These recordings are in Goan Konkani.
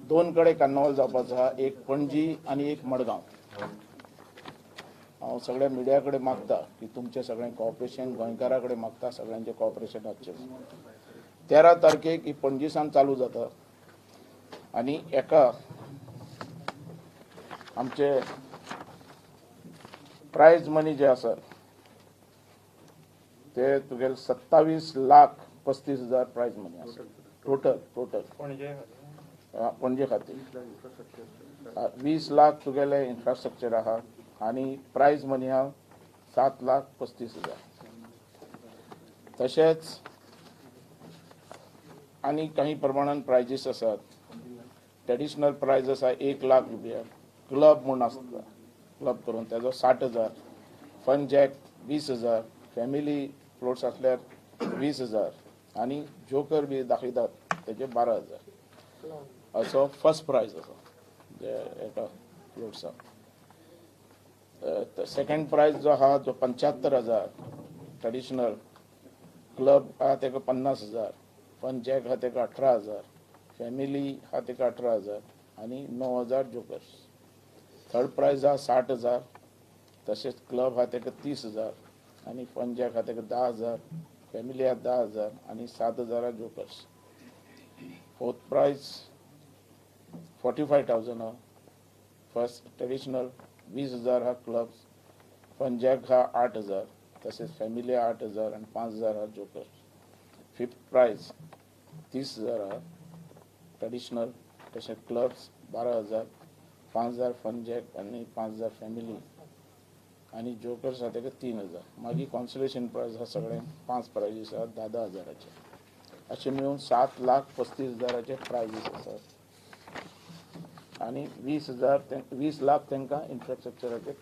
दोन कडेन कार्नावाल जावपाचो आहा, एक पणजी आनी एक मडगांव. हांव सगळ्या मिडिया कडेन मागता की तुमचें सगळें कॉपरेशन, गोंयकारा कडेन मागता सगळ्यांचें कॉपरेशन आसचें. 13 तारखेक ही पणजी सावन चालू जाता आनी एका आमचे प्रायज मनी जे आसा ते तुगेले 27,35,000 प्रायज मनी आसा टोटल टोटल. पणजे. पणजे खातीर 20 लाख तुगेले इन्फ्रास्ट्रक्चर आहा आनी प्रायज मनी आहा 7,35,000. तशेंच आनी काही प्रमाणान प्रायजीस आसात. ट्रेडिशनल प्रायज आसा 1 लाख रुपया, क्लब म्हूण आसता, क्लब करून तेजो 60,000, फन जॅक 20,000, फॅमिली फ्लोट्स आसल्यार 20,000 आनी जोकर बी दाखयतात तेजे 12,000 असो फर्स्ट प्रायज आसा जे एका फ्लोट्साक. सेकंड प्रायज जो आहा तो 75,000, ट्रेडिशनल क्लब आहा तेका 50,000, फन जॅक आहा तेका 18,000, फॅमिली आहा तेका 18,000 आनी 9,000 जोकर्स. थर्ड प्रायज आहा 60,000, तशेंच क्लब आहा तेका 30,000 आनी फन जॅक आहा तेका 10,000, फॅमिली आहा 10,000 आनी 7,000 जोकर्स. फोर्थ प्रायज 45,000 आहा. फर्स्ट ट्रेडिशनल 20,000 हा, क्लब्स फन जॅक हा 8,000, तसेच फॅमिली 8,000 आनी 5,000 हा जोकर. फिफ्थ प्रायज 30,000 हा ट्रेडिशनल, तशेंच क्लब्स 12,000, 5,000 फन जॅक आनी 5,000 फॅमिली आनी जोकर्स आहा तेका 3,000. मागीर कॉन्सोलेशन प्रायज आहा, सगळे पांच प्रायजीस आहा धा धा हजाराचे, अशे मेळून 7,35,000चे प्रायजीस आसात आनी 20,000 20 लाख तांकां इन्फ्रास्ट्रक्चराचे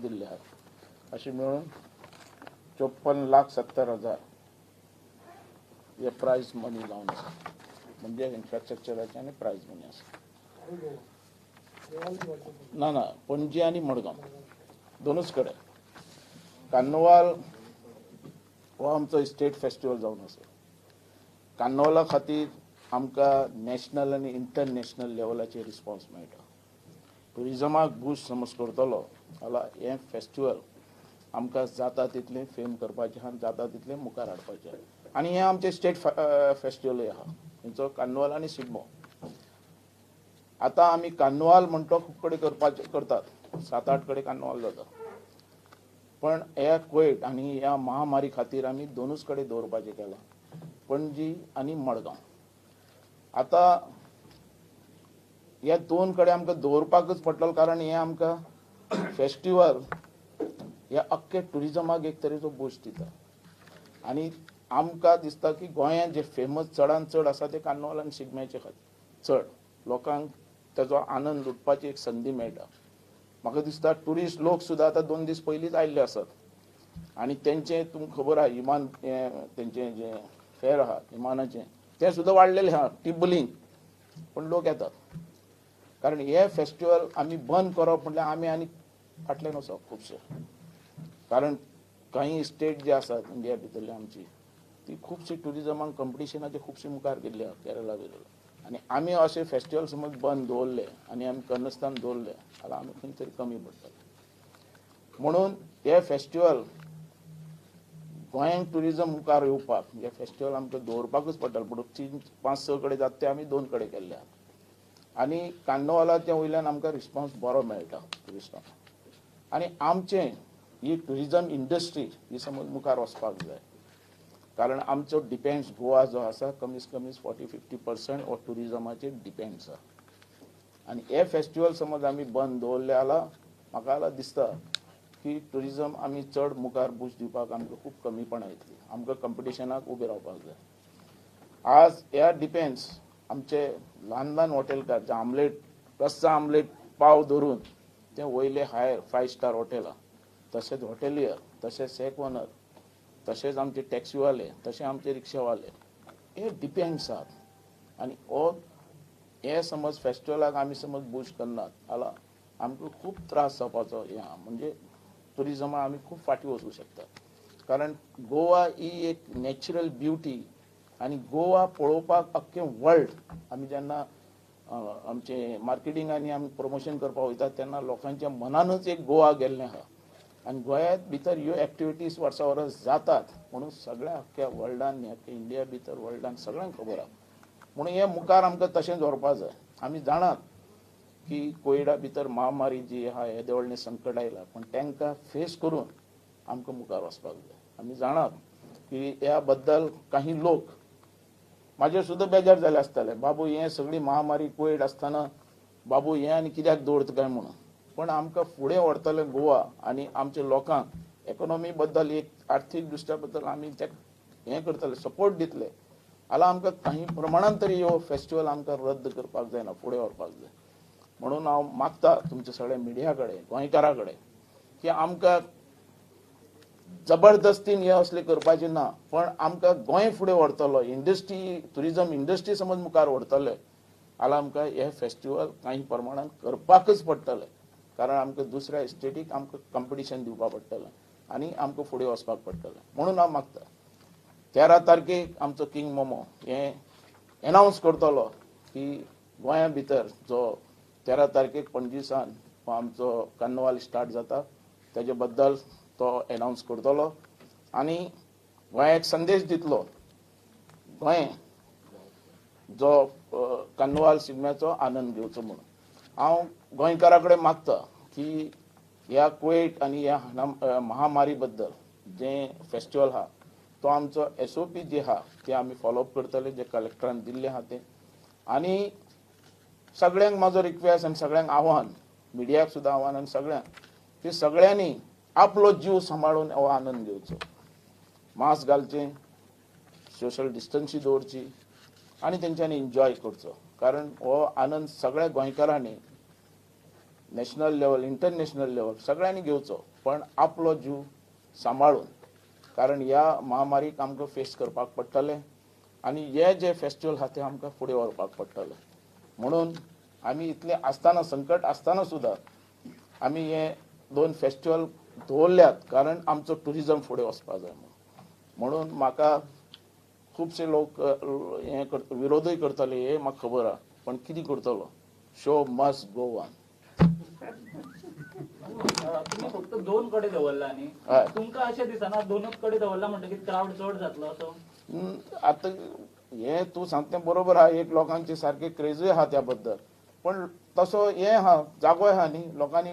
दिल्ले आहात. अशें मेळून 54,70,000 हे प्रायज मनी जावन आसा, म्हणजे इन्फ्रास्ट्रक्चराचे आनी प्रायज मनी आसा. ना ना, पणजी आनी मडगांव दोनूच कडेन. कार्नवाल हो आमचो स्टेट फेस्टिवल जावन आसा. कार्नवाला खातीर आमकां नॅशनल आनी इंटरनॅशनल लेवलाचेर रिस्पॉन्स मेळटा. टुरिजमाक बूस्ट समज करतलो जाल्यार हें फेस्टिवल आमकां जाता तितलें फेम करपाचें आहा, जाता तितलें मुखार हाडपाचें आहा आनी हें आमचें स्टेट फेस्टिवलूय आहा खंयचो, कार्नवाल आनी शिगमो. आतां आमी कार्नवाल म्हणटो खूब कडेन करपाचे करतात, सात आठ कडेन कार्नवाल जाता, पण ह्या कोवीड आनी ह्या महामारी खातीर आमी दोनूच कडेन दवरपाचें केलां, पणजी आनी मडगांव. आतां ह्या दोन कडेन आमकां दवरपाकच पडटलो, कारण हें आमकां फेस्टिवल ह्या अख्खे टुरिजमाक एक तरेचो बूस्ट दिता आनी आमकां दिसता की गोंयांत जे फेमस चडान चड आसा ते कार्नवाल आनी शिगम्याचे खातीर चड लोकांक तेजो आनंद लुटपाची एक संदी मेळटा. म्हाका दिसता टुरिस्ट लोक सुद्दां आतां 2 दीस पयलींच आयिल्ले आसात आनी तेंचे तुमकां खबर आहा, विमान हें तेंचें जें फेर आहा विमानाचें तें सुद्दां वाडलेलें आहा टिबलिंग, पण लोक येतात. कारण हे फेस्टिवल आमी बंद करप म्हटल्यार आमी आनी फाटल्यान वचप खुबशे, कारण काही स्टेट जे आसात इंडिया भितरली आमची ती खुबशी टुरिजमाक कंपिटिशनाचे खुबशी मुखार गेल्ली आहा, केरला बिरला, आनी आमी अशे फेस्टिवल समज बंद दवरले आनी आमी करनासतना दवरले जाल्यार आमी खंय तरी कमी पडटले. म्हणून हे फेस्टिवल गोंयांत टुरिजम मुखार येवपाक हे फेस्टिवल आमकां दवरपाकूच पडटलें. पूण तीन पांच स कडेन जाता ते आमी दोन कडेन केल्ले आहात आनी कार्नवालाच्या वयल्यान आमकां रिस्पॉन्स बरो मेळटा ट्युरिस्टांक आनी आमचें ही टुरिजम इंडस्ट्री ही समज मुखार वचपाक जाय, कारण आमचो डिपेंड्स गोवा जो आसा कमीत कमी 40-50% हो टुरिजमाचेर डिपेंड्स आसा आनी हे फेस्टिवल समज आमी बंद दवरले जाल्यार म्हाका जाल्यार दिसता की टुरिजम आमी चड मुखार बूस्ट दिवपाक आमकां खूब कमीपणां येतली. आमकां कंपिटिशनाक उबें रावपाक जाय. आज ह्या डिपेंड्स आमचे ल्हान ल्हान हॉटेलकार जे आमलेट, रस्सा आमलेट पाव धरून ते वयले हायर फायव स्टार हॉटेलां, तशेंच हॉटेलियर, तशेंच शॅक ओनर, तशेंच आमचे टॅक्सीवाले, तशें आमचे रिक्षावाले हे डिपेंड्स आहात आनी हो हे समज फेस्टिवलाक आमी समज बूस्ट करनात जाल्यार आमकां खूब त्रास जावपाचो हें आहा. म्हणजे टुरिजमा आमी खूब फाटीं वचूं शकता, कारण गोवा ही एक नॅचरल ब्युटी आनी गोवा पळोवपाक अख्खें वर्ल्ड आमी जेन्ना आमचे मार्केटिंग आनी आमी प्रमोशन करपाक वयतात तेन्ना लोकांच्या मनानूच एक गोवा गेल्लें आहा आनी गोंयांत भितर ह्यो एक्टिविटीज वर्सा वरस जातात म्हणून सगळ्या अख्ख्या वर्ल्डान, अख्ख्या इंडिया भितर वर्ल्डान सगळ्यांक खबर आहा. म्हणून हें मुखार आमकां तशेंच दवरपा जाय. आमी जाणात की कोविडा भितर महामारी जी आहा, येदें व्हडलें संकट आयलां, पूण तांकां फेस करून आमकां मुखार वचपाक जाय. आमी जाणात की ह्या बद्दल काही लोक म्हाजेर सुद्दां बेजार जाले आसतले, बाबू हें सगळी महामारी कोविड आसतना बाबू हें आनी कित्याक दवरता काय म्हणून. पण आमकां फुडें व्हरतले गोवा आनी आमच्या लोकांक इकॉनॉमी बद्दल एक आर्थीक दृश्ट्या बद्दल आमी ते हें करतले, सपोर्ट दितले जाल्यार आमकां काही प्रमाणान तरी ह्यो फेस्टिवल आमकां रद्द करपाक जायना, फुडें व्हरपाक जाय. म्हणून हांव मागता तुमच्या सगळ्या मिडिया कडेन, गोंयकारा कडेन की आमकां जबरदस्तीन हें असलें करपाचें ना, पण आमकां गोंय फुडें व्हरतलो, इंडस्ट्री, ट्युरिजम इंडस्ट्री समज मुखार व्हरतले जाल्यार आमकां हें फेस्टिवल काही प्रमाणान करपाकच पडटलें. कारण आमकां दुसऱ्या स्टेटीक आमकां कंपिटिशन दिवपाक पडटलें आनी आमकां फुडें वचपाक पडटलें. म्हणून हांव मागता 13 तारखेक आमचो किंग मोमो हें एनावन्स करतलो की गोंया भितर जो 13 तारखेक पणजी सावन आमचो कार्निवाल स्टार्ट जाता तेजे बद्दल तो एनावन्स करतलो आनी गोंयाक संदेश दितलो, गोंय जो कार्निवाल शिगम्याचो आनंद घेवचो म्हणून. हांव गोंयकारा कडेन मागता की ह्या कोविड आनी ह्या महामारी बद्दल जें फेस्टिवल आहा तो आमचो SOP जी आहा ते आमी फॉलोअप करतले, जे कलेक्टरान दिल्ले आहा ते. आनी सगळ्यांक म्हाजो रिक्वेस्ट आनी सगळ्यांक आव्हान, मिडियाक सुद्दां आव्हान आनी सगळ्यांक की सगळ्यांनी आपलो जीव सांबाळून हो आनंद घेवचो. मास्क घालचें, सोशल डिस्टन्सी दवरची आनी तेंच्यांनी एन्जॉय करचो. कारण हो आनंद सगळ्या गोंयकारांनी नॅशनल लेवल, इंटरनॅशनल लेवल सगळ्यांनी घेवचो, पण आपलो जीव सांबाळून. कारण ह्या महामारीक आमकां फेस करपाक पडटलें आनी हे जे फेस्टिवल आहा ते आमकां फुडें व्हरपाक पडटलें. म्हणून आमी इतलें आसतना, संकट आसतना सुद्दां आमी हे 2 फेस्टिवल दवरल्यात, कारण आमचो ट्युरिजम फुडें वचपाक जाय म्हणून. म्हणून म्हाका खुबशे लोक हें विरोधूय करतले हे म्हाका खबर आहा, पण कितें करतलो, शो मस्ट गो ऑन. तुम्ही फक्त 2 कडे दवरला न्ही, हय. तुमकां अशें दिसना 2 कडे दवरला म्हणटकीर क्रावड चड जातलो असो? आतां हें तूं सांगता तें बरोबर आहा, एक लोकांचे सारके क्रेजूय आहा त्या बद्दल, पण तसो हें आहा, जागोय आहा न्ही, लोकांनी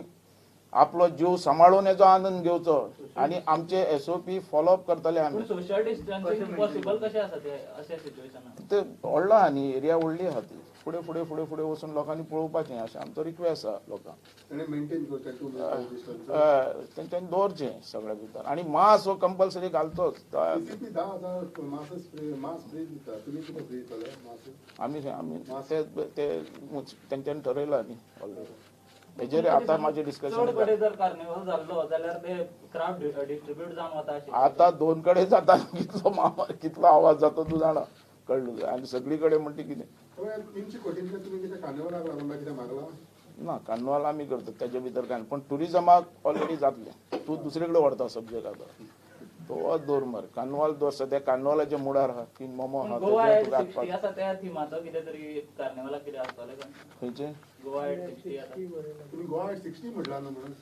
आपलो जीव सांबाळून हेजो आनंद घेवचो आनी आमचे SOP follow up करतले आमी. पूण सोशल डिस्टन्सिंग पॉसिबल कशें आसा ते अशा सिच्युएशनान? ते व्हडलो आहा न्ही, एरिया व्हडली आहा ती, फुडें फुडें फुडें फुडें वचून लोकांनी पळोवपाचें अशें आमचो रिक्वेस्ट आहा लोकांक. ताणें मेंटेन करता 2 मीटर डिस्टन्स तेंच्यांनी दवरचें सगळ्या भितर आनी मास्क हो कंपल्सरी घालचोच. CCP 10,000 mask free, mask free दिता, तुमी कितें फ्री दितले मास्क? आमी आमी ते ते तेंच्यांनी ठरयलां न्ही ऑलरेडी हेजेर आतां म्हाजें डिस्कशन. चड कडेन जर कार्निवल जाल्लो जाल्यार ते क्रावड डिस्ट्रिब्यूट जावन वता आशिल्लें. आतां 2 कडेन जाता, कितलो कितलो आवाज जाता तूं जाणा, कळ्ळें. आनी सगळी कडेन म्हणटा कितें 300 कोटींतले तुमी कितें कार्निवलाक लागून काय कितें मागलां? ना, कार्निवाल आमी करतात तेजे भितर कांय, पण ट्युरिजमाक ऑलरेडी जातलें. तूं दुसरे कडेन व्हरता सब्जेक्ट आतां, तो वच दवर मरे, कार्निवाल दवर. सद्या कार्निवालाच्या मुडार आहा की मोमो आहा, गोवा तेजेर एट तुका 60 आसा त्या थिमाचो कितें तरी कार्निवलाक कितें आसतलें काय? खंयचें? गोवा एट 60 आसा. तुमी गोवा एट 60 म्हटलां न्हू म्हणून.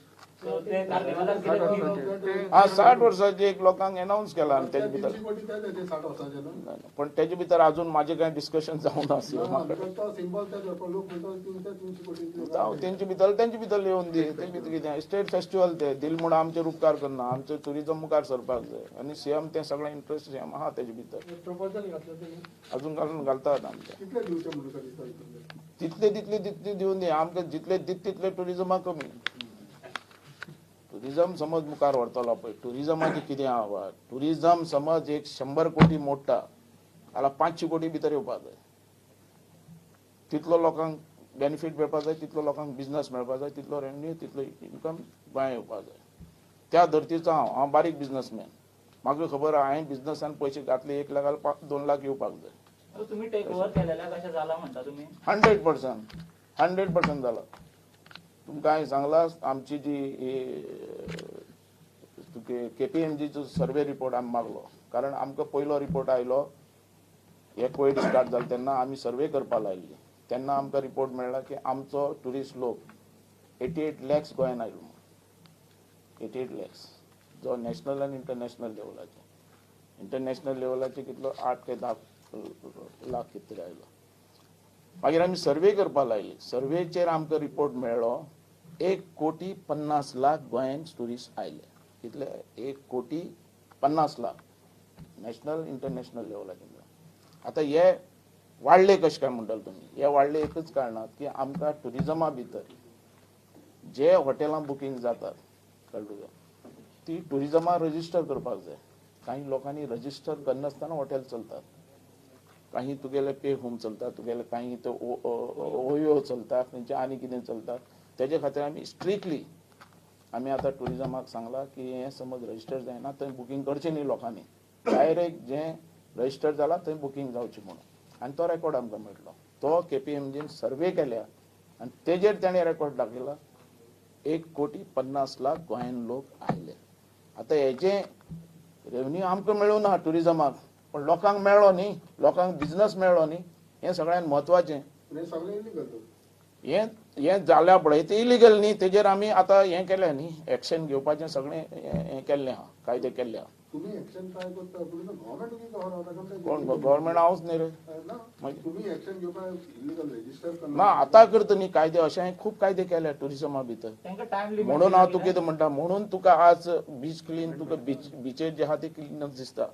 सो ते कार्निवलाक कितें थीम? हा, 60 वर्सांचे एक लोकांक एनावन्स केला आनी तेजे भितर 300 कोटी ते 60 वर्सांचे न्हू? ना, ना, पण तेजे भितर अजून म्हाजें कांय डिस्कशन जावंक ना. ना, because तो सिंबल ते लोक म्हणटा 300 कोटी. जावं, तेंचे भितर तेंचे भितर येवन दी. ते भितर कितें स्टेट फेस्टिवल ते दिल म्हूण आमचेर उपकार करना, आमचें ट्युरिजम मुखार सरपाक जाय आनी सीएम तें सगळें इंट्रस्ट सीएम आहा तेजे भितर. प्रपोजल घातलं तुम्ही? अजून घालून घालतात आमचे. कितले दिवचे म्हणून दिसता इतले? तितले तितले तितले दिवन दी आमकां, जितले दित तितले ट्युरिजमाक कमी. ट्युरिजम समज मुखार व्हरतलो पळय, ट्युरिजमाचें कितें आहा, ट्युरिजम समज एक 100 कोटी मोडटा जाल्यार 500 कोटी भितर येवपाक जाय. तितलो लोकांक बेनिफीट मेळपाक जाय, तितलो लोकांक बिजनस मेळपाक जाय, तितलो रेवेन्यू, तितलो इनकम गोंया येवपाक जाय. त्या धर्तीचो हांव, हांव बारीक बिजनसमॅन, म्हाका खबर आहा हांवें बिजनसान पयशे घातले 1 लाख 2 लाख येवपाक जाय. तुम्ही टेक ओव्हर केलेल्या कशें जाला म्हणटा तुमी? 100% 100% जाला. तुमकां हांवें सांगलां, आमची जी KPMGचो सर्वे रिपोर्ट आमी मागलो, कारण आमकां पयलो रिपोर्ट आयलो हे कोविड स्टार्ट जालो तेन्ना आमी सर्वे करपाक लायिल्ली. तेन्ना आमकां रिपोर्ट मेळ्ळा की आमचो ट्युरिस्ट लोक 88 लॅक्स गोंयान आयलो म्हणून. 88 लॅक्स जो नॅशनल आनी इंटरनॅशनल लेवलाचे, इंटरनॅशनल लेवलाचे कितलो 8 काय 10 लाख कितें तरी आयलो. मागीर आमी सर्वे करपाक लायली. सर्वेचेर आमकां रिपोर्ट मेळ्ळो 1 कोटी 50 लाख गोंयान ट्युरिस्ट आयले. कितले? 1 कोटी 50 लाख नॅशनल इंटरनॅशनल लेवलाचे मेळ्ळा. आतां हे वाडले कशे काय म्हणटाले तुमी? हे वाडले एकच कारणात की आमकां ट्युरिजमा भितर जे हॉटेलां बुकींग जातात, कळ्ळें तुका, ती ट्युरिजमा रजिस्टर करपाक जाय. काही लोकांनी रजिस्टर करनासतना हॉटेल चलतात. काही तुगेले पे होम चलता, तुगेले काही ते ओयो चलता, खंयचे आनी कितें चलता. तेजे खातीर आमी स्ट्रिक्टली आमी आतां ट्युरिजमाक सांगलां की हें समज रजिस्टर जायना थंय बुकींग करचें न्ही लोकांनी, डायरेक्ट जें रजिस्टर जाला थंय बुकींग जावचें म्हणून. आनी तो रेकॉर्ड आमकां मेळटलो. तो केपीएमजीन सर्वे केल्या आनी तेजेर तेणें रेकॉर्ड दाखयला 1 कोटी 50 लाख गोंयान लोक आयले. आतां हेजें रेवन्यू आमकां मेळूं ना ट्युरिजमाक, पण लोकांक मेळ्ळो न्ही, लोकांक बिजनस मेळ्ळो न्ही, हें सगळ्यांत म्हत्वाचें. हे सगळें इलिगल तो. हें हें जाल्या पळय तें इलिगल न्ही. तेजेर आमी आतां हें केलें न्ही, एक्शन घेवपाचें सगळें हें हें केल्लें आहा, कायदे केल्ले आहा. तुम्ही एक्शन ट्राय करता पूण गव्हर्मेंट तुमी खबर आसा. कोण गव्हर्मेंट? हांवच न्ही रे. ना. मागीर? तुम्ही एक्शन घेवपाक इलिगल रजिस्टर. ना, आतां करता न्ही कायदे. अशे हांवें खूब कायदे केले ट्युरिजमा भितर. तांकां टायम लिमिट. म्हणून हांव तुका कितें म्हणटा, म्हणून तुका आज बीच क्लीन, तुका बीच बिचेर जे आहा ते क्लीनच दिसता.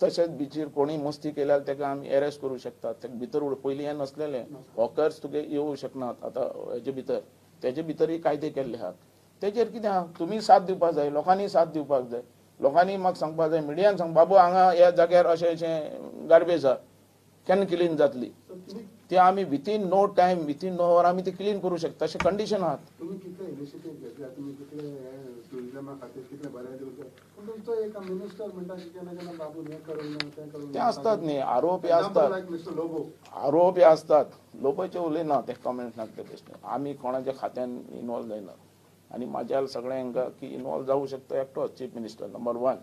तशेंच बिचीर कोणी मस्ती केल्यार ताका आमी एरेस्ट करूं शकतात, ताका भितर पयलीं हें नासलेलें. हॉकर्स तुगे येवं शकनात आतां हेजे भितर. तेजे भितरूय कायदे केल्ले आहात. तेजेर कितें आहा, तुमी साथ दिवपाक जाय, लोकांनी साथ दिवपाक जाय. लोकांनी म्हाका सांगपाक जाय, मिडियान सांग, बाबू हांगा ह्या जाग्यार अशें अशें गार्बेज आहा, केन्ना क्लीन जातली? तुम्ही ते आमी within no time, within no hour आमी ते क्लीन करूं शकता अशें कंडिशन आहात. तुम्ही कितले इनिशिएटीव घेतल्या, तुम्ही कितले ट्युरिजमा खातीर कितले बरें दिवचे, पूण तुमचो एक मिनिस्टर म्हणटा की केन्ना केन्ना बाबू हें करूंक ना, तें करूंक ते आसतात न्ही, आरोप हे आसतात. लायक मिस्टर लोबो. आरोप हे आसतात. लोकांचे उलयना ते, कमेंट नाका ते प्रश्न. आमी कोणाच्या खात्यान इनवॉल्व जायना आनी म्हाज्या सगळ्यांक की इनवॉल्व जावं शकता एकटोच चीफ मिनिस्टर नंबर वन.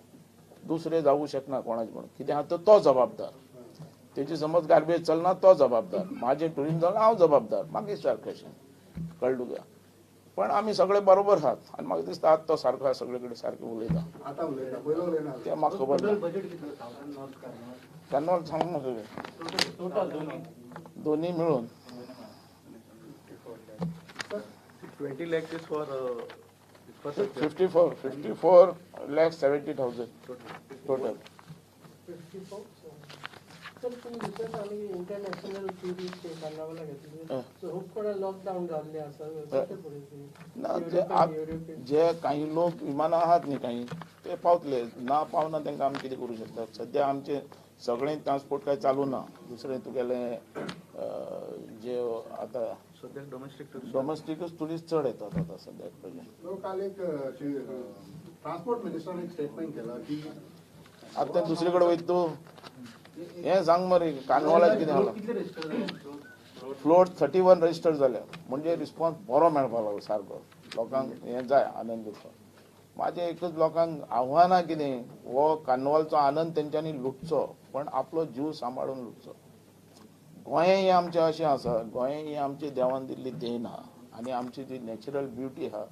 दुसरे जावं शकना कोणाचे म्हणून. कितें आहा तर तो जबाबदार. तेजी समज गार्बेज चलना तो जबाबदार, म्हाजें टुरिझम चलना हांव जबाबदार, मागीर सारकें अशें, कळ्ळें तुका? पण आमी सगळे बरोबर आहात आनी म्हाका दिसता आतां तो सारको सगळे कडेन सारकें उलयता. आतां उलयता, पयलो उलयना. तें म्हाका खबर ना. बजेट कितलो थावजंड नॉर्थ कार्निवल? कार्निवल सांगू नाका. टोटल दोन्ही. दोन्ही मिळून. 20 lakhs is for infrastructure. 54, 54 lakh 70,000 total. 54. Sir, तुम्ही रिसंट आमी इंटरनॅशनल ट्युरिस्ट कार्नावाला घेतले. सो खूब कडेन लॉकडावन जाल्ले आसा. कशें पळयता? ना, जे जे काही लोक विमानां आहात न्ही, काही ते पावतले. ना पावना तांकां आमी कितें करूं शकता? सद्या आमचे सगळें ट्रान्सपोर्ट काय चालू ना. दुसरें तुगेलें जे आतां सध्या डोमेस्टिक टुरिस्ट. डोमेस्टिकूच ट्युरिस्ट चड येतात आतां सद्याक प्रेझेंट. नो, काल एक ट्रान्सपोर्ट मिनिस्टरान एक स्टेटमेंट केला की आतां ते दुसरे कडेन वयता तूं, हें सांग मरे, कार्नवालाचें कितें जाला? कितले रजिस्टर जाले? फ्लोट 31 रजिस्टर जाल्या. म्हणजे रिस्पॉन्स बरो मेळपाक लागलो सारको. लोकांक हें जाय आनंद घेवपाक. म्हाजें एकच लोकांक आव्हान आहा, कितें हो कार्नवालचो आनंद तेंच्यांनी लुटचो, पण आपलो जीव सांबाळून लुटचो. गोंय हें आमचें अशें आसा, गोंय हें आमचें देवान दिल्ली देण आहा आनी आमची जी नॅचरल ब्युटी आहा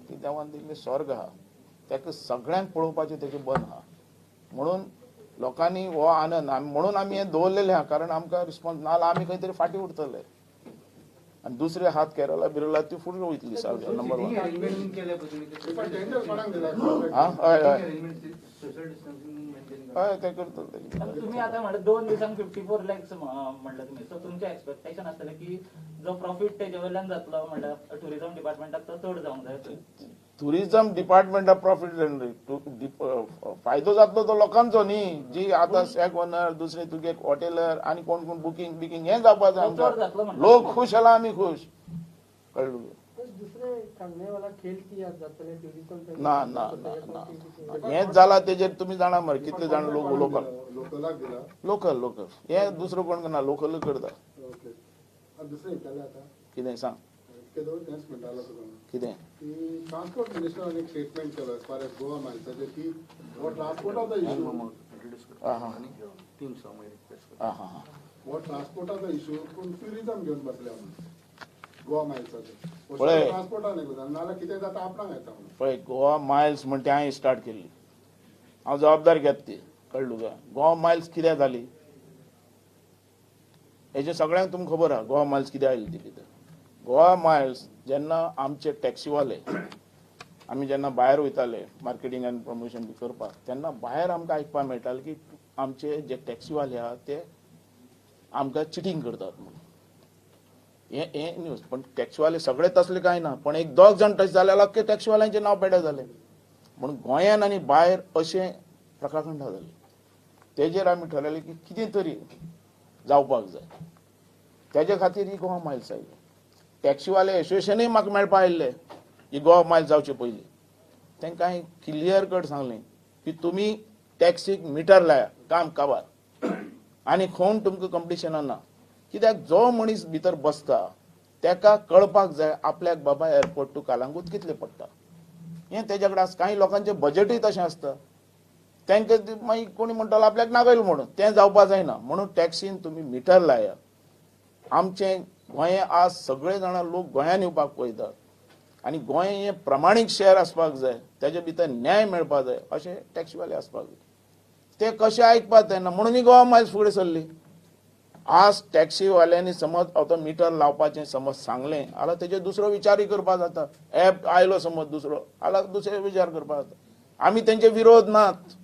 ती देवान दिल्ली स्वर्ग आहा. ताका सगळ्यांक पळोवपाचें तेजें बंद आहा. म्हणून लोकांनी हो आनंद म्हणून आमी हें दवरलेलें आहा, कारण आमकां रिस्पॉन्स ना जाल्यार आमी खंय तरी फाटीं उरतले आनी दुसरे हात केरला बिरला ती फुडें वयतली सारकें नंबर वन. अरेंजमेंट केले पळय तुमी. पण टेंडर कोणाक दिला? हा, हय हय. Arrangement, social distancing maintain. हय, ते करतले. तुम्ही आता म्हणलं 2 दिवसांक 54 लॅक्स म्हणलं तुम्ही. सो तुमचें एक्सपेक्टेशन आसतलें की जो प्रॉफिट तेजे वयल्यान जातलो म्हणल्यार टुरिझम डिपार्टमेंटाक तो चड जावंक जाय. टुरिझम डिपार्टमेंटाक प्रॉफीट फायदो जातलो तो लोकांचो न्ही, जी आतां शॅक ओनर, दुसरे तुगे हॉटेलर आनी कोण कोण बुकींग बिकींग हें जावपाक जाय. तो चड जातलो आमकां म्हणटा. लोक खुश जाला, आमी खुश, कळ्ळें तुका? दुसरे कार्निवाला खेळ तियात्र जातले ट्युरिझम. ना ना ना ना, हेंच जाला. तेजेर तुमी जाणा मरे कितले जाण लोक उलोवपाक. लोकलाक दिला? Local, local. हें दुसरो कोण करना, लोकलूच करता. ओके, आतां दुसरें येतालें आतां. कितें सांग. केदो तेंच म्हणटालो तुका. कितें? की ट्रान्सपोर्ट मिनिस्टरान एक स्टेटमेंट केलो एज फार एज गोवा मायल्साचेर की हो ट्रान्सपोर्टाचो इशू आं हां तीन सौ रिक्वेस्ट. आं हां हां. हो ट्रान्सपोर्टाचो इशू पूण ट्युरिजम घेवन बसल्या म्हणून गोवा मायल्साचो पळय. ट्रान्सपोर्टान नाजाल्यार कितें जाता आपणाक येता म्हणून. पळय, गोवा मायल्स म्हण ते हांवें स्टार्ट केल्ली, हांव जबाबदार घेत ती, कळ्ळें तुका? गोवा मायल्स कित्याक जाली हेजें सगळ्यांक तुमकां खबर आहा. गोवा मायल्स कित्याक आयली ती भितर? गोवा मायल्स जेन्ना आमचे टॅक्सीवाले, आमी जेन्ना भायर वयताले मार्केटींग आनी प्रमोशन बी करपाक, तेन्ना भायर आमकां आयकपाक मेळटालें की आमचे जे टॅक्सीवाले आहा ते आमकां चिटींग करतात म्हणून. हे हे न्यूज. पण टॅक्सीवाले सगळे तसले कांय ना, पण एक दोग जाण तशें जाले जाल्यार अख्खे टॅक्सीवाल्यांचें नांव पेड्यार जालें. म्हणून गोंयान आनी भायर अशें प्रकाखंडा जाली. तेजेर आमी ठरयलें की कितें तरी जावपाक जाय. तेजे खातीर ही गोवा मायल्स आयली. टॅक्सीवाले एसोसिएशनूय म्हाका मेळपा आयिल्ले ही गोवा मायल्स जावचे पयलीं. तांकां हांवें क्लियर कट सांगलें की तुमी टॅक्सीक मिटर लाया, काम काबार, आनी कोण तुमकां कंपिटिशनां ना. कित्याक जो मनीस भितर बसता तेका कळपाक जाय आपल्याक बाबा एअरपोर्ट टू कालांगूट कितले पडटा हें. तेज्या कडेन आसा. कांय लोकांचें बजेटूय तशें आसता, तांकां ते मागीर कोणी म्हणटलो आपल्याक नागयल म्हणून, तें जावपा जायना. म्हणून टॅक्सीन तुमी मिटर लाया. आमचें गोंय आज सगळे जाणां लोक गोंयान येवपाक पळयतात आनी गोंय हें प्रमाणीक शहर आसपाक जाय, तेजे भितर न्याय मेळपाक जाय अशें टॅक्सीवाले आसपाक जाय. ते कशें आयकपाक जायना म्हणून ही गोवा मायल्स फुडें सरली. आज टॅक्सीवाल्यांनी समज आतां मिटर लावपाचें समज सांगलें जाल्यार तेजेर दुसरो विचारूय करपाक जाता. एप आयलो समज दुसरो जाल्यार दुसरो विचार करपाक जाता. आमी तेंचे विरोध नात,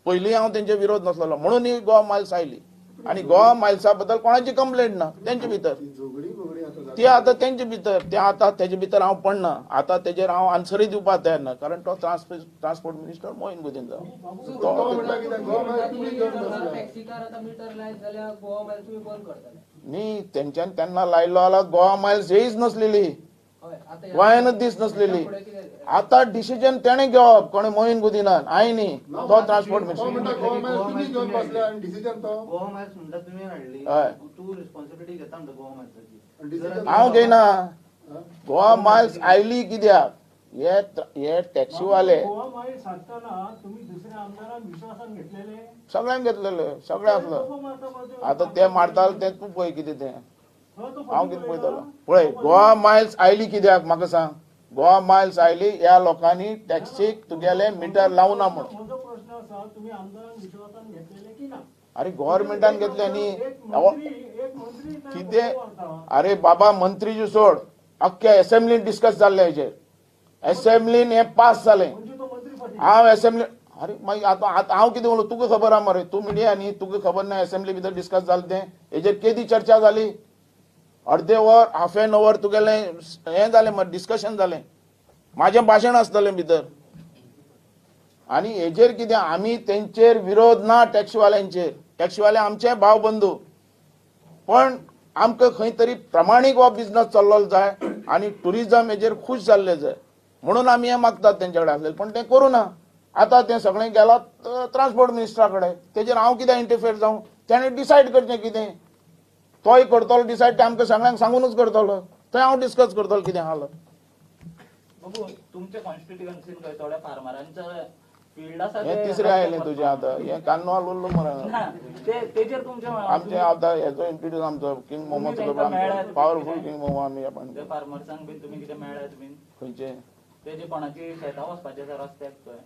पयलीं हांव तेंचे विरोध नासलेलो म्हणून ही गोवा मायल्स आयली. आनी गोवा मायल्सा बद्दल कोणाची कंप्लेंट ना तेंचे भितर. ती झगडी बगडी आतां जाता. ती आतां तेंचे भितर, ते आतां तेजे भितर हांव पडना. आतां तेजेर हांव आन्सरूय दिवपाक तयार ना, कारण तो ट्रान्सपोर्ट मिनिस्टर मोहीन गुदिन जावन तो म्हणटा कितें गोवा मायल्स तुमी घेवन बसल्या. टॅक्सीकार आतां मिटर लायत जाल्यार गोवा मायल्स तुमी बंद करतले? न्ही, तेंच्यान तेन्ना लायलो जाल्यार गोवा मायल्स येयच नसलेली. हय, आतां गोंयानूच दीस नसलेली. फुडें कितें? आतां डिसिजन तेणें घेवप, कोणें मोहीन गुदिनान, हांवें न्ही, तो ट्रान्सपोर्ट तो मिनिस्टर. म्हणटा गोवा मायल्स तुमी घेवन बसल्या आनी डिसिजन तो गोवा मायल्स म्हणटा तुमी हाडली, हय. तूं रिस्पॉन्सिबिलिटी घेता म्हणटा गोवा मायल्साची. डिसिजन हांव घेयना. गोवा मायल्स आयली कित्याक हे हे टॅक्सीवाले गोवा मायल्स हाडटना तुम्ही दुसऱ्या आमदारांक विश्वासान घेतलेले? सगळ्यांक घेतलेले, सगळे आसलो. गप्पा मारता मरे. आतां ते मारताले ते तूं पळय कितें तें. हो, तो हांव कितें फटी पळयतलो? उलयता. पळय, गोवा मायल्स आयली कित्याक म्हाका सांग. गोवा मायल्स आयली ह्या लोकांनी टॅक्सीक तुगेले मिटर लावना म्हणून. म्हजो प्रश्न आसा, तुम्ही आमदारांक विश्वासान घेतलेले की ना? अरे, गव्हर्मेंटान घेतले न्ही. एक मंत्री, एक मंत्री त्या कितें? गप्पा मारता. अरे बाबा, मंत्रीजी सोड, अख्ख्या एसेंब्लीन डिस्कस जाल्लें हेजेर. एसेंब्लीन हें पास जालें. म्हणजे तो मंत्री फटी. हांव एसेंब्ली, अरे मागीर आतां आतां हांव कितें उलोवं? तुका खबर आहा मरे, तूं मिडिया न्ही, तुका खबर ना एसेंब्ली भितर डिस्कस जालें तें? हेजेर केदी चर्चा जाली? अर्दे वर, हाफ एन our तुगेलें हें जालें मरे, डिस्कशन जालें. म्हाजें भाशण आसतलें भितर. आनी हेजेर कितें, आमी तेंचेर विरोध ना टॅक्सीवाल्यांचेर. टॅक्सीवाले आमचे भाव बंधू, पण आमकां खंय तरी प्रमाणीक हो बिजनस चल्लोलो जाय आनी टुरिजम हेजेर खूश जाल्ले जाय म्हणून आमी हें मागतात तेंचे कडेन आसलें. पण तें करूं ना. आतां तें सगळें गेलां ट्रान्सपोर्ट मिनिस्टरा कडेन. तेजेर हांव कित्याक इंटरफेर जावं? तेणें डिसायड करचें कितें. तोय करतलो डिसायड, तें आमकां सगळ्यांक सांगूनच करतलो. थंय हांव डिस्कस करतलो कितें आहा. बाबू, तुमच्या कॉन्स्टिट्युएन्सीन खंय थोड्या फार्मरांच्या फिल्ड आसा. हें ते तिसरें आयलें तुजें आतां हें कान्नोवाल उरलो मरे. ना, ते तेजेर तुमचे आमचे आतां हेचो इंट्रोड्यूस आमचो king momo, powerful king momo आमी आपण ते फार्मर्सांक बीन तुमी कितें मेळ्ळ्यात बीन? खंयचे? तेजे कोणाची शेतां वचपाचें आसा रस्त्याक थंय.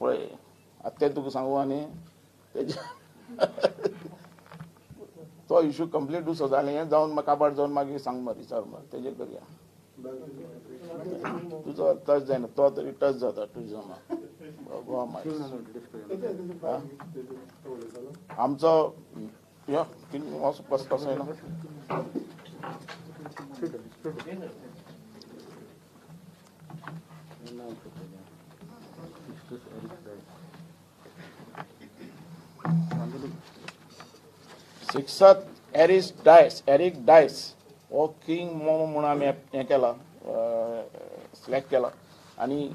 पळय, आतां तें तुका सांगू आनी तेजे तो इशू कंप्लीट दुसरो जालें हें जावन काबार जावन मागीर सांग मरे, विचार मरे तेजेर करया. तुजो टच जायना, तो तरी टच जाता टुरिजमा गोवा मायल्स. आमचो यो किंग बस कसो येयलो. सिक्सत एरिस डायस, एरिक डायस हो किंग मोमो म्हणून आमी हें केला, सिलेक्ट केला. आनी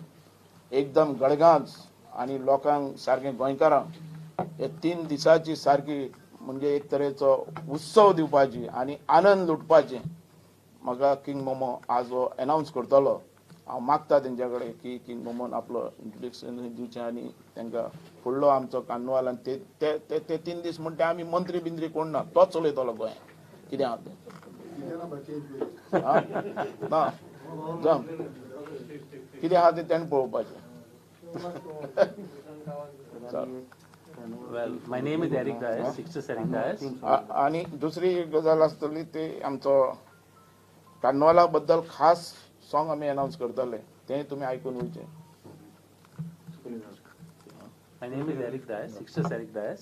एकदम गडगांज आनी लोकांक सारकें गोंयकारांक हे 3 दिसाची सारकी म्हणजे एक तरेचो उत्सव दिवपाची आनी आनंद लुटपाची म्हाका किंग मोमो आज हो एनावन्स करतलो. हांव मागता तेंच्या कडेन की किंग मोमोन आपलो इंट्रोडक्शन दिवचें आनी तांकां फुडलो आमचो कार्नवाल आनी ते ते ते ते 3 दीस म्हणटा आमी मंत्री बिंत्री कोण ना, तोच चलयतलो गोंयांत कितें आहा तें. ना जावं कितें आहा तें तेणें पळोवपाचें. Well, my name is Eric Dias, Sixtus Eric Dias. आनी दुसरी एक गजाल आसतली ती आमचो कार्नवाला बद्दल खास सॉंग आमी अनावन्स करतले, तें तुमी आयकून वयचें. My name is Eric Dias, Sixtus Eric Dias.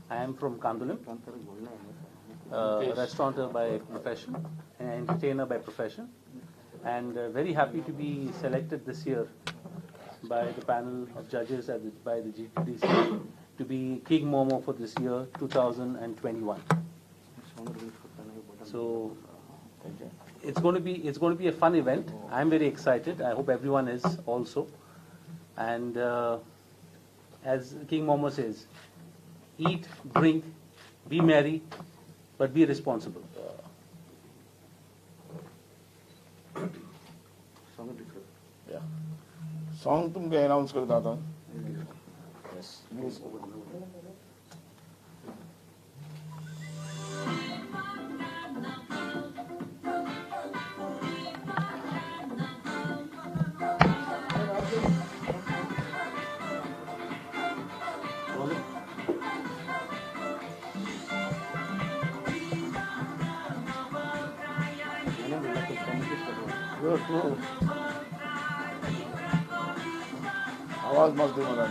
I am from Candolim, restaurateur by profession and entertainer by profession, and very happy to be selected this year by the panel of judges at by the GTDC to be King Momo for this year 2021. So it's going to be a fun event. I'm very excited. I hope everyone is also. And as King Momo says, eat, drink, be merry, but be responsible. Yeah. Song तुमकां अनावन्स करता आतां. Yes. आवाज मस्त मला.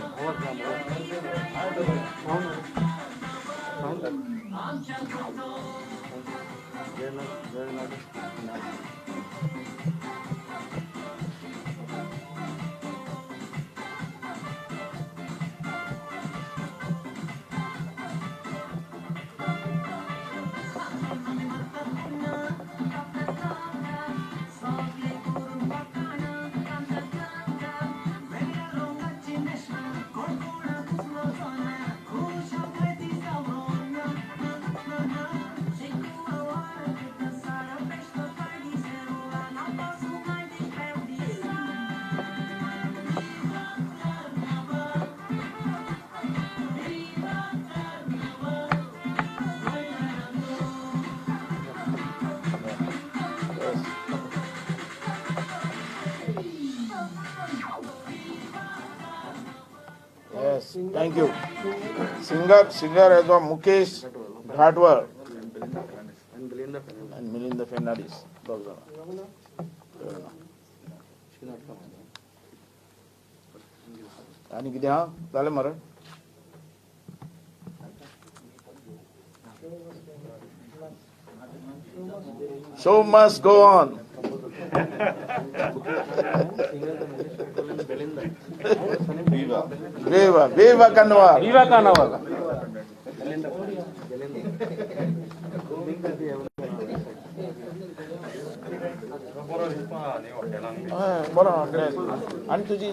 Yes, thank you. Singer as well, Mukesh Ghatwar and Melinda Fernandes. दोग जाणां. आनी कितें आहा जालें मरे? Show must go on. Viva, viva Carnaval. Viva Carnaval. बरो आनी तुजी